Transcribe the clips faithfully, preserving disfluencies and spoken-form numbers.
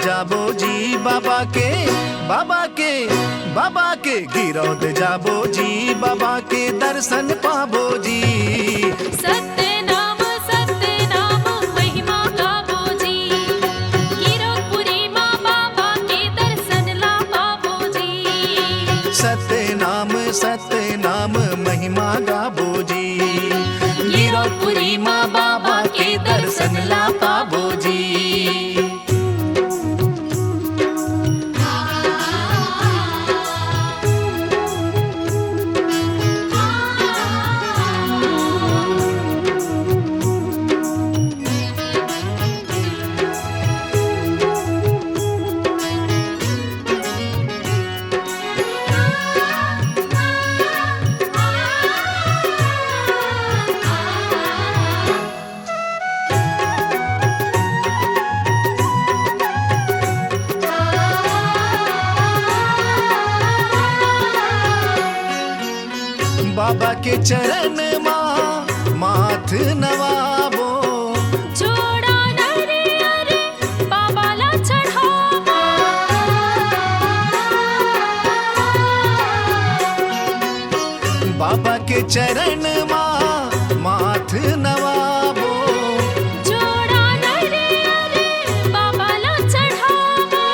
जाबो जी बाबा के, बाबा के, बाबा के गिरौद जाबो जी, बाबा के दर्शन पाबो जी। सत्य नाम, सत्य नाम महिमा गाबो जी, गिरौदपुरी माँ बाबा के दर्शन ला पाबो जी। सत्य नाम, सत्य नाम महिमा गाबो जी, गिरौदपुरी माँ बाबा के दर्शन ला पाबो जी। बाबा के चरण मा माथ नवाबो। जोड़ा नरियर बाबा ला चढ़ाबो। बाबा के चरण मा माथ नवाबो। जोड़ा नरियर बाबा ला चढ़ाबो।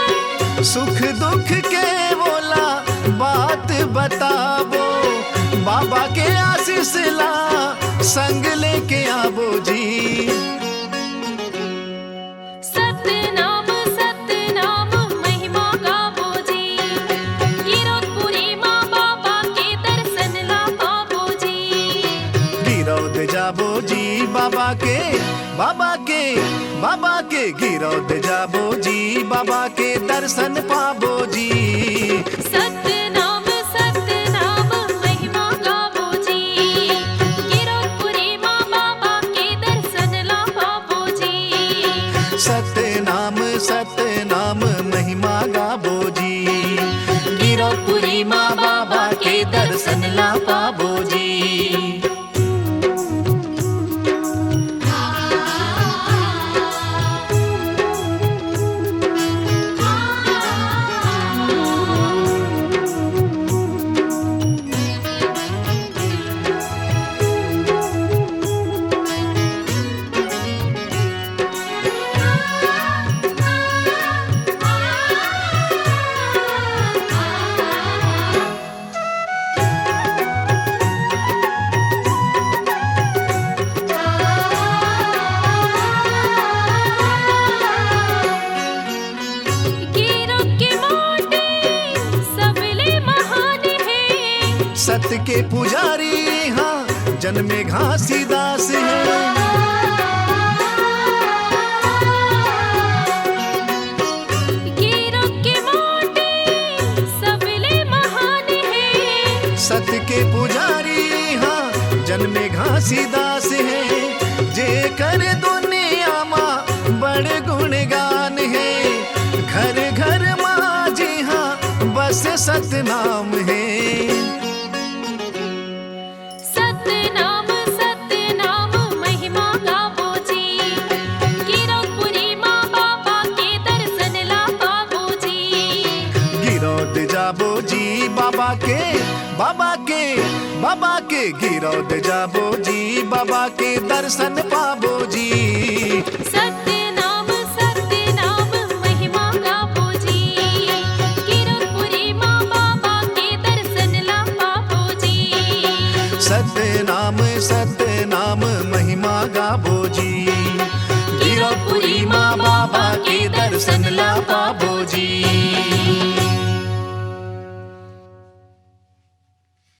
सुख दुख के बोला बात बताबो। बाबा के आशीष ला संग लेके आबो जी। सतनाम, सतनाम महिमा गाबो जी। गिरौदपुरी माँ बाबा के दर्शन ला पाबो जी। गिरौद जाबो जी बाबा के, बाबा के, बाबा के गिरौद जाबो जी, बाबा के दर्शन पाबो जी। सतनाम, सतनाम महिमा गाबो जी। गिरौदपुरी माँ बाबा के दर्शन ला पाबो जी। सतनाम, सतनाम महिमा गाबो जी। गिरौदपुरी माँ बाबा के दर्शन ला पाबो जी। गिरौद के माटी सबले महान हे। सत के पुजारी हाँ जन्मे घासीदास हे। गिरौद के माटी सबले महान हे। सत के पुजारी हाँ जन्मे घासीदास हे। जेकर दुनिया मा बड़ गुणगान हे। घर घर मा जी हाँ बस सतनाम हे। सतनाम, सतनाम महिमा गाबो जी। गिरौदपुरी माँ बाबा के दर्शन ला पाबो जी। गिरौद जाबो जी बाबा के, बाबा के, बाबा के गिरौद जाबो जी, बाबा के दर्शन पाबो जी। सतनाम, सतनाम महिमा गाबो जी। गिरौदपुरी माँ बाबा के दर्शन ला पाबो जी। सतनाम, सतनाम महिमा गाबो जी। गिरौदपुरी माँ बाबा के दर्शन ला पाबो जी।